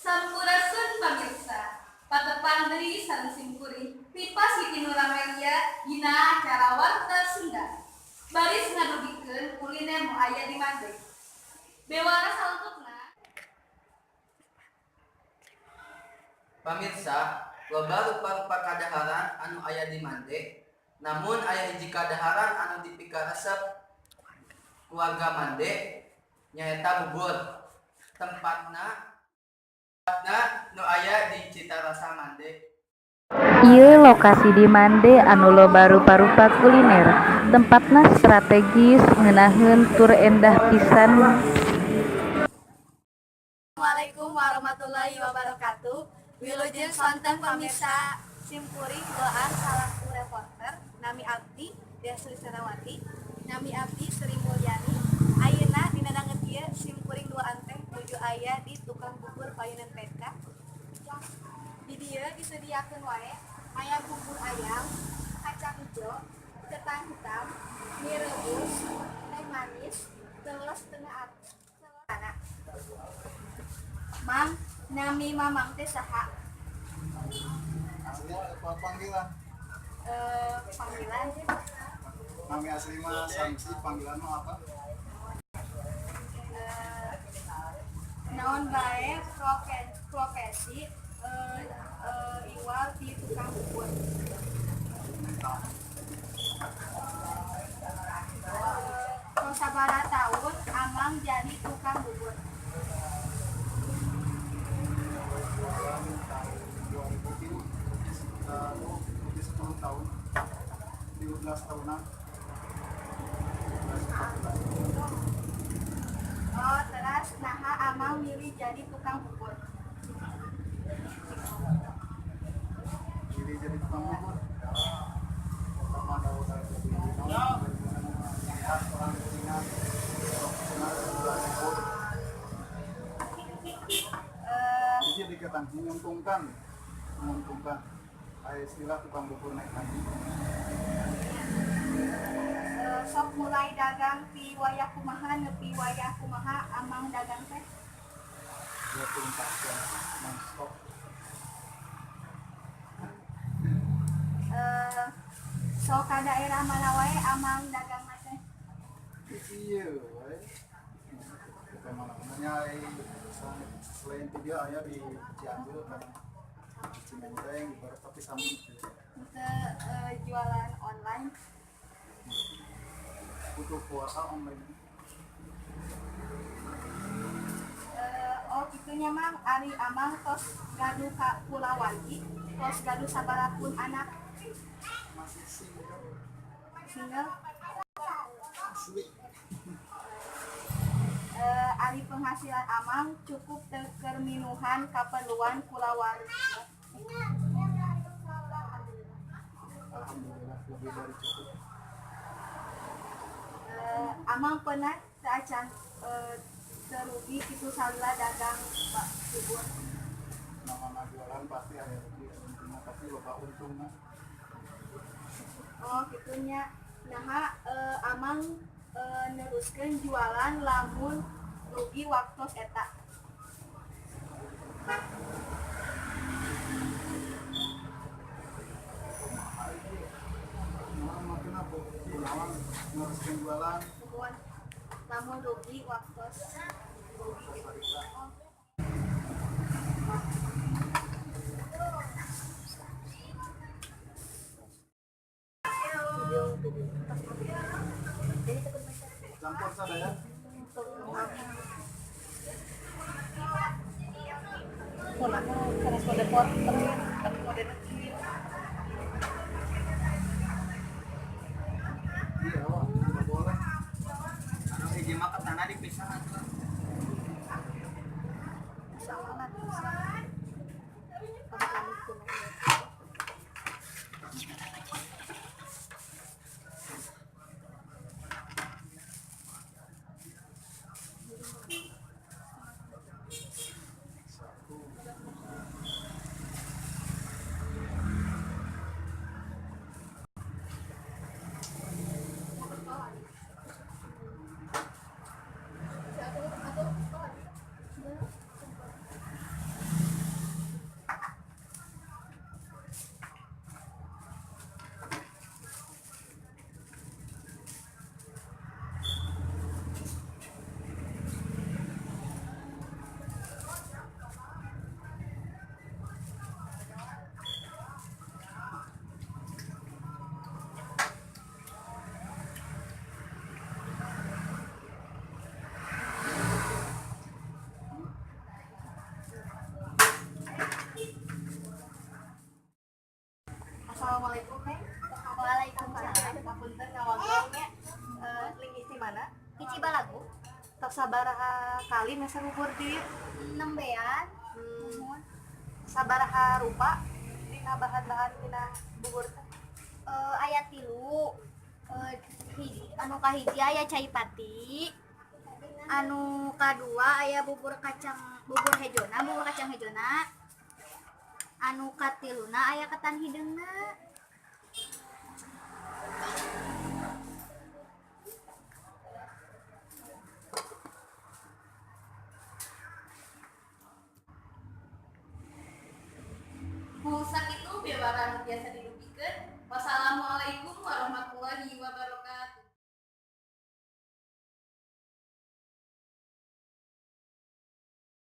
Sampurasun pamirsa. Patepang deui sareng simkuring Pipa Siti Nuramelia dina acara Warta Sunda. Baris ngadugikeun kuliner nu aya di Mande. Bewara salututna. Pamirsa, loba rupa-rupa kadaharan anu aya di Mande, namun aya hiji kadaharan anu dipikaresep keluarga Mande, nyaeta bubur. Tempatna tempatna nu aya di Cita Rasa Mande. Ieu lokasi di Mande anu loba rupa-rupa kuliner. Tempatna strategis, ngeunaheun tur endah pisan. Assalamualaikum warahmatullahi wabarakatuh. Wilujeng sonten pamirsa, simkuring doan salaku reporter, nami abdi Desli Serawati, nami abdi Sri Mulyani. Ayeuna dina danget ieu simkuring duaan teh nuju aya di tukang bubur payunan PK. Di dieu disediakeun wae aya bubur ayam, kacang hijau, ketan hitam, mie rebus, teh manis, telur setengah anak. Mang, nami Mamang teh saha? Asli apa panggilan? Eh, panggilan. Nami asli mah Samsi, panggilan mah apa? Eh, naon bae profesi iwal di tukang bubur? Entah. Tos sabaraha tahun Amang jadi tukang bubur? Jualan tahun 2003, sekitar, oh, lebih 10 tahun, 13 tahunan, 13 14. Oh, terus naha Amang milih jadi tukang bubur? Jadi tukang bubur pertama udah jadi lihat orang Cina profesional jualan bubur. Jadi dikatakan menguntungkan, menguntungkan. Kayak istilah tukang bubur naik haji. Sok mulai dagang ti wayah kumaha nepi wayah kumaha Amang dagang teh? 24 jam nonstop. Sok ka daerah mana wae Amang dagang teh? Iya wae kita mana-mana nyai. Selain video aya di Cianjur kan, di Cimenteng, di Barat, tapi sami gitu. Untuk jualan online? Butuh kuota online. Oh kitunya Mang, ari Amang tos gaduh ka kulawargi, tos gaduh sabaraha pun anak? Masih single. Single. Asli. Ari penghasilan Amang cukup teu keur minuhan kaperluan kulawarga? Alhamdulillah, lebih dari cukup. Amang pernah teu acan teu rugi kitu salila dagang bubur? Namanya jualan pasti ada rugi untungnya, tapi loba untungnya. Oh kitunya, naha Amang neruskeun jualan lamun rugi waktos eta? Kumaha ieu? Nah, makin apa? Kunaon neruskeun jualan? Nuhun, lamun rugi waktos rugi gitu. Harita. Oh. Campur sadaya. Sanes mode portrait, tapi mode kieu. Iya, wah, nggak boleh. Anu hiji mah ketanna dipisah atuh. Salah. Satu. Tos sabaraha kali meser bubur di dieu? Nembean. Sabaraha rupa dina bahan-bahan dina bubur teh? Aya tilu. Hiji, anu kahiji aya cai pati, anu kadua aya bubur kacang, bubur hejona, bubur kacang hejona, anu katiluna aya ketan hideungna. Ku sakitu bebaran biasa didugikeun. Wassalamualaikum warahmatullahi wabarakatuh.